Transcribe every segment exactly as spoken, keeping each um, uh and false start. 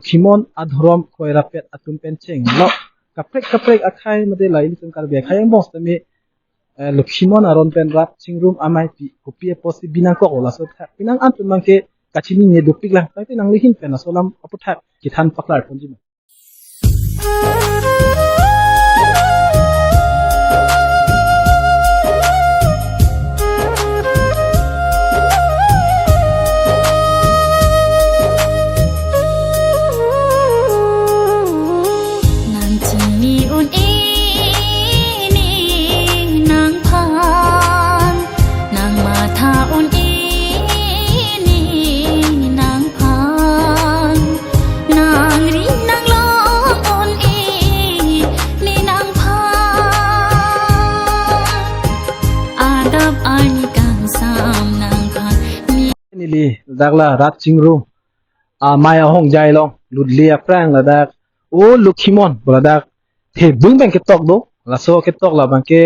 Lokhimon adhorom kroirapet atum pen chenglo. Kaprek kaprek akhei mate la ilitum Karbi akhei angbong sitame, eh, Lokhimon aron pen rat chingrum amei pi kopi apotsi binangkok laso aputhak. Penang an pen abangke kachinine dopik lang. Tangte nanglihin pen laso alam aputhak kethan paklar ponji ma. Nang chini un-e ne nangphan, nang matha un-e ne nangphan, nang ri nang long un-e ne nangphan, adap arni kangsam nangphan. Neli dak la rat chingrum amei ahongjai along lutli aphrang ladak O Lokhimon pu ladak thedung pen ketok do. Laso ketok la abangke,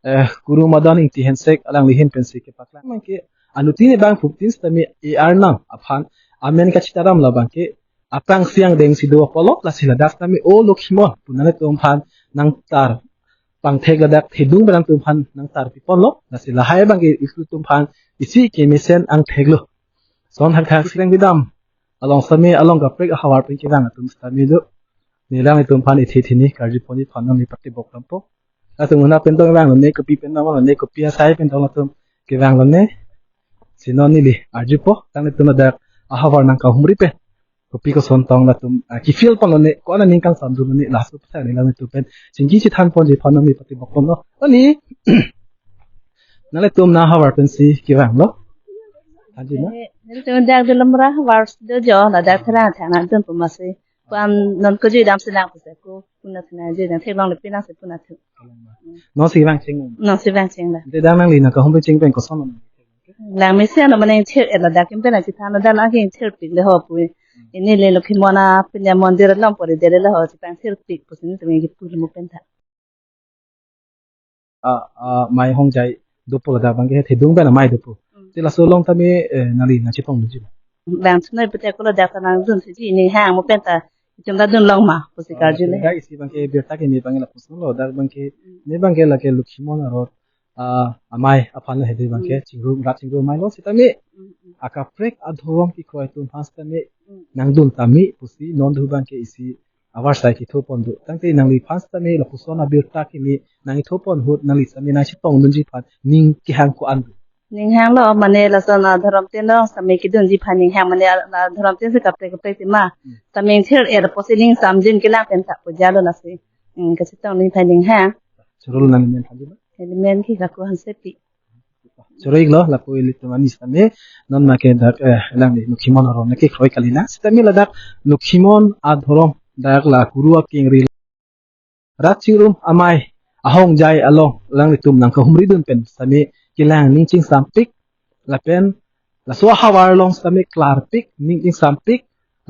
eh, Kuru Madan Ingti Hensek alanglihin pensi kepaklang abangke anuttin abang phuktin sitame A R Nang aphan amen kachitaram la abangke aphrangsi angdengsi do apotlo, lasi ladak sitame O Lokhimon pu nanglitum aphan nangtar pangthek ladak thedung pen nangtum aphan nangtar piponlo, lasi lahai abangke ilitum aphan isi kemesen angthek lo. Son hakthak sireng bidam along sitame along kaprek ahavar pen kevang atum sitame do. Ne alanglitum aphan ithi thini karju ponji aphan nangli pati bok tampo. Latum una pen tong vang lone, kopi pen tong lone, kopi asai pen tong latum kevang lone. Si non neli arjupo, nanglitum ladak ahavar nangkahumri pen kopi koson tong latum, ah, kefeel pon lone, ko-an aning kangsam dun lone, laso aputhak ne alanglitum pen chingki chethan ponji aphan nangli pati bok ponlo. Oni nanglitum na ahavar pensi kevanglo. Anji na? Eh, nelitum dak Dolamara ahavar do jo, ladak therang thang nangdun pu masi. Ko-an non kejui damsi nang pusi ko, puna thena jui nang theklongle pinangsi puna thu. Nonsi vangcheng nang? Nonsi vangcheng la. Te dak nangli nangkahumri cheng pen koson nang? Lang mesen lo mane thir-et ladak kim pen nangchethan ladak nangkethirpik le ho pu. Ini le Lokhimon apunya mondir along pori dele le ho, chepangthirpik pusi nelitum kipu le mo pen tha. A, amei ahongjai dopo ladak abangke thedung pen amei dopo. Hmm. Te laso along tame, eh, nangli nangchetong dunji ma? Bang sunoi pute ko ladak ta nangdun si ji ninghang mo pen ta itum ta dunlong ma pusi karju le. Ladak isi abangke birta kimi abangke lapuson lo, dak abangke, hmm, ne abangke lake Lokhimon aron, ah, amei aphan lo hedi abangke, hmm, chingrum, rat chingrum amei lo sitame, hmm, hmm, akaprek adhorom kekroi atum aphan sitame, hmm, nangdun tame pusi non do abangke isi avarsai ketho pon do. Tangte nangliphan sitame lapuson abirta kimi nangketho pon ahut nangli sitame nangchetong dunji aphan ning kehang ko-an do? Ninghang lo mane lason adhorom tin lo sitame kedunji aphan ninghang mane la adhorom tin si kaprek kaprek tema. Hmm. Sitame thir-et pusi ning samjin kelang pen ta pu jalo lasi. Hmm, kachetong dunji aphan ninghang. Choro lo nangli men thanji ma? Neli men ke Kaku Hansepi. Choro-iklo, lapu ilitum ani sitame, non make dak, eh, alangli Lokhimon aron kekroi kali na. Sitame ladak Lokhimon adhorom dak la Kuru akengri rat chingrum amei ahongjai along alanglitum nangkahumri dun pen sitame kelang ning chingsampik, lapen laso ahavar along sitame klarpik, ning chingsampik,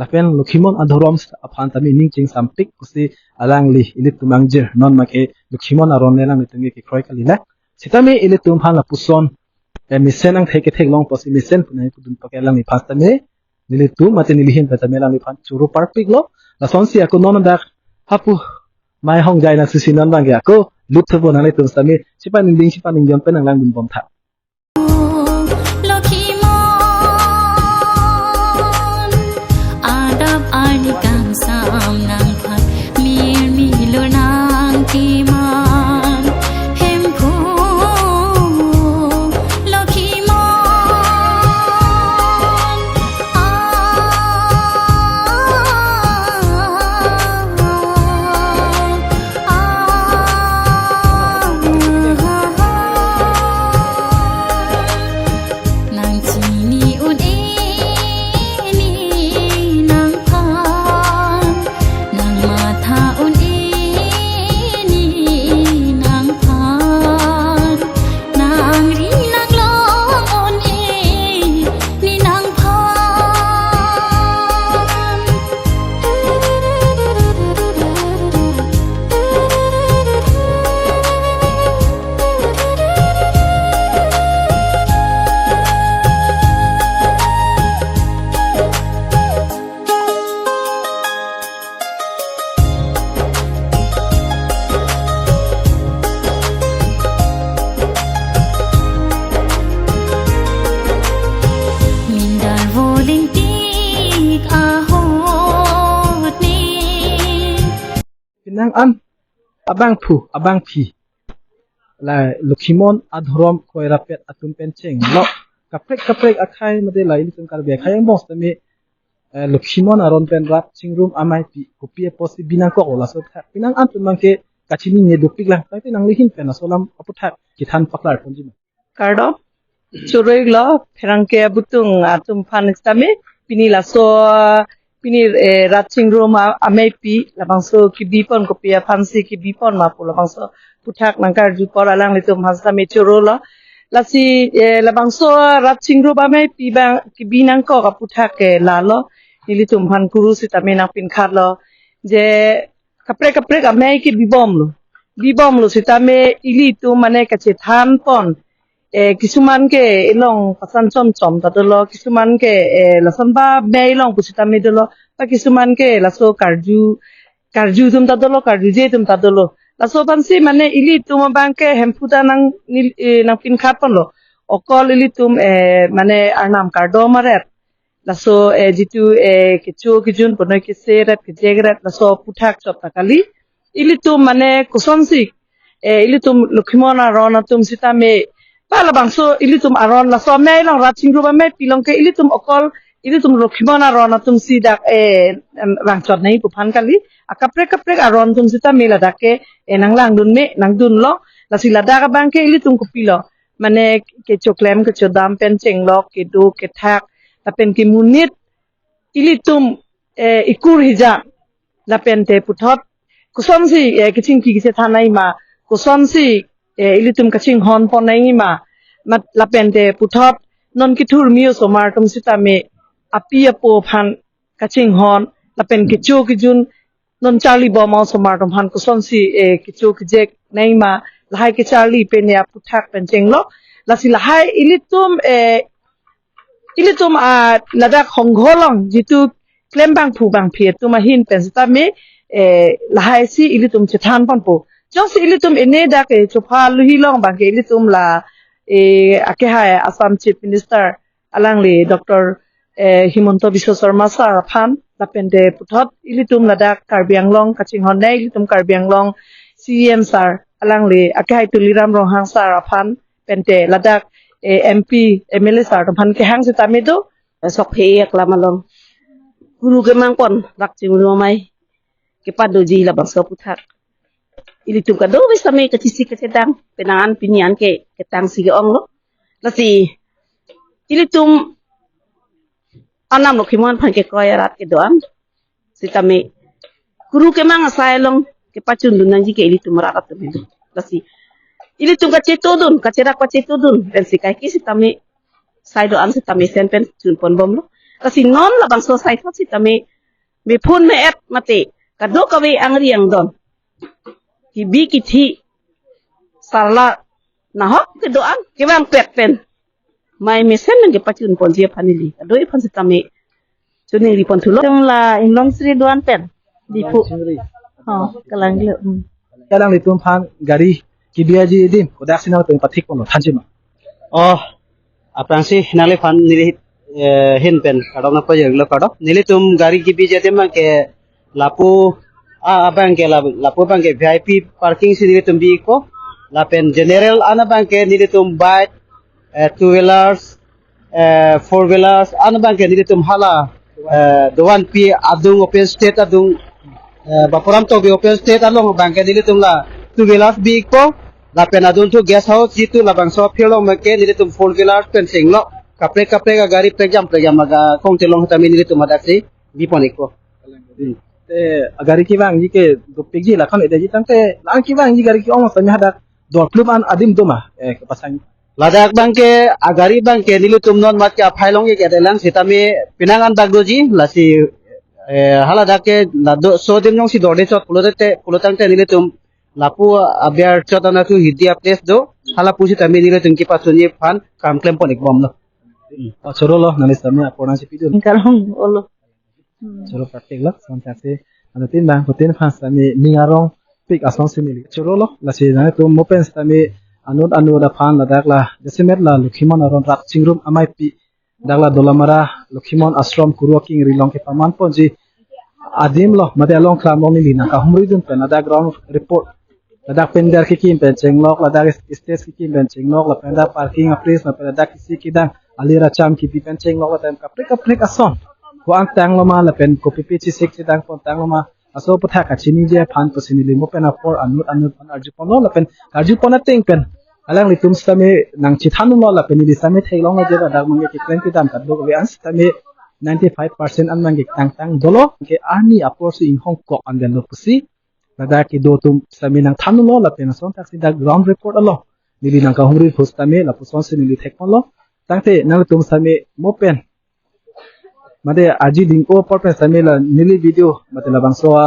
lapen Lokhimon adhorom aphan tame ning chingsampik pusi alangli ilitum angjir non make Lokhimon aron le alanglitum kekroi kali na. Sitame ilitum aphan lapuson, eh, mesen angthek kethek long pusi mesen punai pudun pake alangliphan sitame nelitum mate nelihin pen tame alangliphan choro parpiklo. Lasonsi ako non dak hapu amei ahongjai nangsusi non abangke ako lut thupo, nanglitum sitame chepaningding chepaningjon pen nanglangdun bom tha. Lokhimon, adap arni kangsam nangphan, mir milur nangkeman, hemphu, Lokhimon. Ah, ah, ah, ah. Nang chini un-e ne nangphan, Nang an abangphu, abangphi, la Lokhimon adhorom kroirapet atum pen chenglok kaprek kaprek akhai mate la ilitum Karbi akhai angbong sitame, eh, Lokhimon aron pen rat chingrum ameipi kopi apotsi binangkoklo laso aputhak penang an pen abangke kachinine dopiklang, tangte nanglihin pen laso alam aputhak kethan paklar ponji ma. Kardom, choro-iklo pherangke abutung atum aphan sitame, pini laso, pini, eh, rat chingrum a-, ameipi labangso kebipon kopi aphansi kebipon ma pu labangso aputhak nangkarju apor alanglitum aphan sitame chorolo. Lasi, eh, labangso rat chingrum ameipi abang kebinangkok aputhak ke lalo, nelitum aphan kuru sitame nangpinkhatlo je kaprek kaprek amei ke bibomlo. Bibomlo sitame ilitum mane kachethan pon. Eh, kisuman ke elong pasan chom chom ta dolo, kisuman ke, eh, lason ba mei long pusitame dolo, ba kisuman ke laso karju, karju atum ta dolo, karjuje atum ta dolo. Laso aphansi mane ilitum abangke Hemphu ta nang nil-, eh, nangpinkhat ponlo. Okol ilitum, eh, mane Arnam kardom aret, laso, eh, jitu, eh, kecho kejun, bonoi kese ret, kejek ret, laso aputhak chot ta kali. Ilitum mane kosonsi, eh, ilitum Lokhimon aron atum sitame, ba labangso ilitum aron laso amei long, rat chingrum ameipi long ke ilitum okol, ilitum Lokhimon aron atumsi dak, eh, em, rangchot nangji pu aphan kali. Akaprek kaprek aron atum sitame ladak ke, eh, nanglangdun me, nangdunlo. Lasi ladak abangke ilitum kopilo, mane kechoklem kechodam pen chenglok, kedo kethak, lapen kemonit ilitum, eh, ikur hijak, lapente puthot kosonsi, eh, kachingki kachethan nangji ma, kosonsi, eh, ilitum kachinghon pon nangji ma, mat lapente puthot non kethurmi osomar atum sitame api apo aphan kachinghon, lapen kecho kejun non charli bom osomar atum aphan kosonsi, eh, kecho kejek nangji ma, lahai kecharli pen ya aputhak pen chenglok. Lasi lahai ilitum, eh, ilitum, ah, ladak hongho long jitu klem bangphu bangphi atum ahin pen sitame, eh, lahaisi ilitum chethan ponpo. Jongsi ilitum ene dak, eh, chopha luhi long abangke ilitum la, eh, akehai Assam Chief Minister alangli Doctor, eh, Himanta Biswa Sarma sir aphan, lapente puthot ilitum ladak Karbi Anglong kachinghon nangji ilitum Karbi Anglong C E M sir alangli akehai Tuliram Ronghang sir aphan, pente ladak, eh, M P, M L A sir atum aphan kehang sitame do. Sok phe-ek lam along kuru kemang pon rat chingrum amei kepadoji labangso aputhak. Ilitum kadokave sitame kachesik kachedang, penang an pini an ke ketangsi ke-onglo. Lasi ilitum Arnam Lokhimon aphan kekroi arat kedo-an sitame kuru kemang asai along kepachundun nangji ke ilitum rat atum helo. Lasi ilitum kachetodun, kacherak pachetodun pensi kaike sitame sai do-an sitame sen pen chun ponbomlo. Lasi non labangso asaithot sitame mephun me-et mate kadokave angri angdon, kibi kithi, sarla, nahok kedo-an kevangpet pen mei mesen nangkepachun ponji aphan ili kadokave aphan sitame choningri ponthulo. Tum la Inglong Sri do-an pen Diphu. Oh, Kalanglo. Hmm. Kalang ilitum aphan gari kebi-etji adim kodaksi nangtum pathik ponlo, thanji ma? Oh, aphrangsi nangliphan neli, eh, hin pen kardom nangpajirlo, kardom. Nelitum gari kebi-etji adim abangke lapu, ah, abangke la-, lapu abangke V I P parking si nelitum bi-ikpo. Lapen general an abangke nelitum bike, eh, two wheelers, eh, four wheelers an abangke nelitum hala, eh, dovan pi adung open stage adung, eh, Bapuram Tokbi open stage along abangke nelitum la two wheelers bi-ikpo. Lapen adunthu guest house jitu labangso aphi along abangke nelitum four wheelers pen chenglok. Kaprek kaprek agari prekjam prekjam aga kongte along sitame nelitum hadaksi bi pon-ikpo. Hmm. Te agari kevangji ke dopikji, lakhon-etji tangte la-an kevangji gari ke-ong sitame hadak dorplum an adim do ma, eh, kepasang? Ladak abangke agari abangke nelitum non mat ke aphai along ke kedelang sitame penang an dak doji, lasi, eh, haladak ke la do, so adim jongsi dorde chot pulo tangte, pulo tangte nelitum lapu aber chot anatthu hirdi a-place do, hala pusitame nelitum kepasunji aphan kam klem pon-ikbomlo. Hmm. Oh, chorolo, nangli sitame apor nangchipidun. Kalong olo. Hmm. Choro, pathiklo, son thaksi. Anuttin bangphutin aphan sitame ning arongpik asonsi neli chorolo, lasi nangtum mo pen sitame anut anut aphan ladak la jasemet la Lokhimon aron rat chingrum ameipi dak la Dolamara Lokhimon Ashram kuru akengri along kepaman ponji adim lo, mate along klam along neli nangkahumri dun pen ladak ground report, ladak pandal kekim pen chenglok, ladak stage kekim pen chenglok, lapen ladak parking a-place, lapen ladak kisi kedang alir acham kipi pen chenglok, lapen kaprek kaprek ason ko-an tanglo ma, lapen kopipi chesik chedang pon tanglo ma, laso aputhak kachiniji aphan pusi neli mo pen apor anut anut phan arjupon lo, lapen arjupon ateng pen alanglitum sitame nangchethan lo, lapen neli sitame theklonglo je ladak abangke keklem kedam kadokave an sitame ninety-five percent an abangke tangtang dolo, ke arni apor si inghong kok an dolo pusi ladak kedo atum sitame nangthan lo, lapen ason thaksi dak ground report along neli nangkahumri pu sitame lapusonsi neli thekponlo. Tangte nangtum sitame mo pen mate aji dingko apor pen sitame la neli video mate labangso a,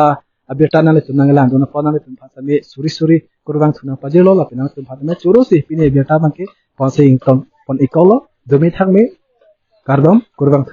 abirta nanglitum nanglang dun apot nanglitum aphan sitame suri suri kurvangthu nangpajirlo, lapen nangtum aphan sitame choro si pini abirta abangke ponsi ington pon-iklo, dome thakme, kardom, kurvangthu.